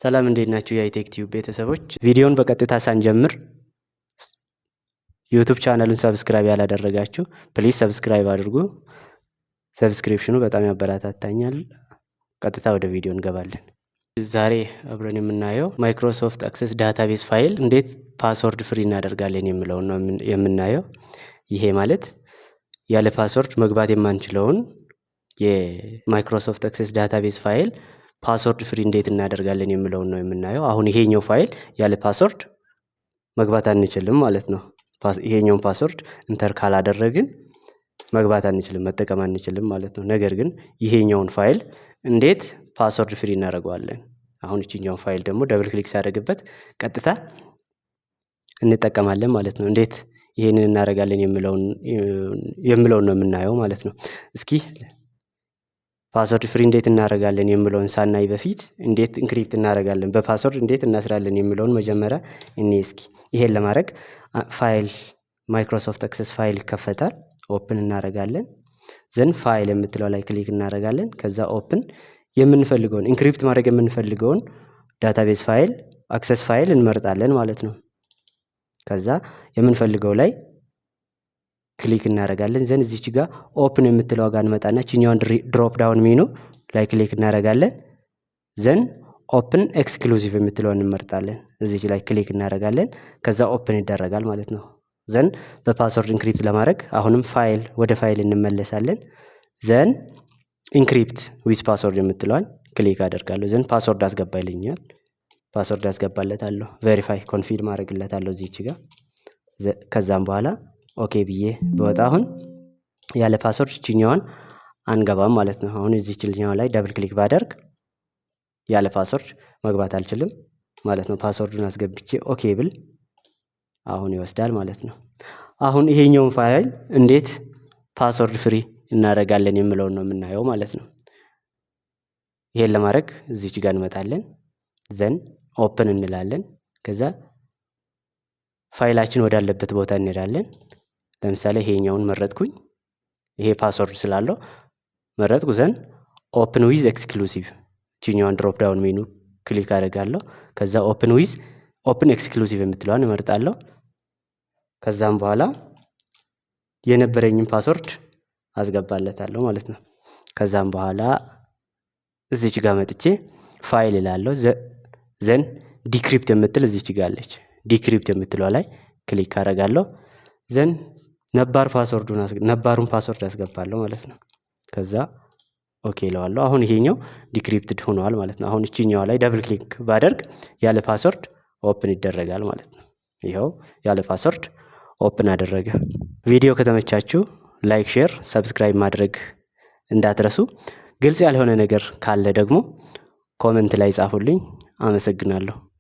ሰላም፣ እንዴት ናችሁ? የአይቴክ ቲዩብ ቤተሰቦች፣ ቪዲዮውን በቀጥታ ሳንጀምር YouTube channel ኡን subscribe ያላደረጋችሁ please subscribe አድርጉ። Subscription ኑ በጣም ያበረታታኛል። ቀጥታ ወደ ቪዲዮ እንገባለን። ዛሬ አብረን የምናየው Microsoft Access database file እንዴት password free እናደርጋለን የሚለውን ነው የምናየው። ይሄ ማለት ያለ password መግባት የማንችለውን የ Microsoft Access database file password free እንዴት እናደርጋለን የሚለውን ነው የምናየው። አሁን ይሄኛው ፋይል ያለ password መግባት አንችልም ማለት ነው። ይሄኛውን password enter ካላደረግን መግባት አንችልም፣ መጠቀም አንችልም ማለት ነው። ነገር ግን ይሄኛውን ፋይል እንዴት password free እናደርገዋለን? አሁን ይችኛውን ፋይል ደግሞ double click ሳደርግበት ቀጥታ እንጠቀማለን ማለት ነው። እንዴት ይሄንን እናደርጋለን የሚለውን ነው የምናየው ማለት ነው። እስኪ password free እንዴት እናደርጋለን የሚለውን ሳናይ በፊት እንዴት encrypt እናደርጋለን፣ በ password እንዴት እናስራለን የሚለውን መጀመሪያ እኔ እስኪ ይሄን ለማድረግ file Microsoft Access file ይከፈታል። Open እናደርጋለን። Then file የምትለው ላይ click እናደርጋለን። ከዛ open የምንፈልገውን፣ encrypt ማድረግ የምንፈልገውን database file፣ Access file እንመርጣለን ማለት ነው። ከዛ የምንፈልገው ላይ click እናደርጋለን። Then እዚች ጋር open የምትለው ጋር እንመጣና ችኛዋን drop down menu ላይ click እናደርጋለን። Then open exclusive የምትለውን እንመርጣለን። እዚች ላይ click እናደርጋለን። ከዛ open ይደረጋል ማለት ነው። Then በ password encrypt ለማድረግ አሁንም ፋይል፣ ወደ ፋይል እንመለሳለን። Then encrypt with password የምትለዋን click አደርጋለሁ። Then password አስገባ ይለኛል። Password አስገባለታለሁ። Verify፣ confirm አደርግለታለሁ እዚች ጋር። ከዛም በኋላ okay ብዬ ብወጣ አሁን ያለ password ችኛዋን አንገባም ማለት ነው። አሁን እዚችኛዋ ላይ double click ባደርግ ያለ password መግባት አልችልም ማለት ነው። Password ኡን አስገብቼ okay ብል አሁን ይወስዳል ማለት ነው። አሁን ይሄኛውን ፋይል እንዴት password free እናደርጋለን የሚለውን ነው የምናየው ማለት ነው። ይሄን ለማድረግ እዚች ጋር እንመጣለን። Then open እንላለን። ከዛ ፋይላችን ወዳለበት ቦታ እንሄዳለን። ለምሳሌ ይሄኛውን መረጥኩኝ። ይሄ password ስላለው መረጥኩ። Then open with exclusive ችኛዋን drop down menu click አደርጋለሁ። ከዛ open exclusive የምትለዋን እመርጣለሁ። ከዛም በኋላ የነበረኝን password አስገባለታለሁ ማለት ነው። ከዛም በኋላ እዚች ጋር መጥቼ ፋይል እላለሁ። Then decrypt የምትል እዚች ጋር አለች። Decrypt የምትለዋ ላይ click አደርጋለሁ። Then ነባሩን password አስገባለሁ ማለት ነው። ከዛ okay እለዋለሁ። አሁን ይሄኛው decrypted ሆኗል ማለት ነው። አሁን እቺኛዋ ላይ double click ባደርግ ያለ password open ይደረጋል ማለት ነው። ይኸው ያለ password open አደረገ። ቪዲዮ ከተመቻችሁ like፣ share፣ subscribe ማድረግ እንዳትረሱ። ግልጽ ያልሆነ ነገር ካለ ደግሞ comment ላይ ጻፉልኝ። አመሰግናለሁ።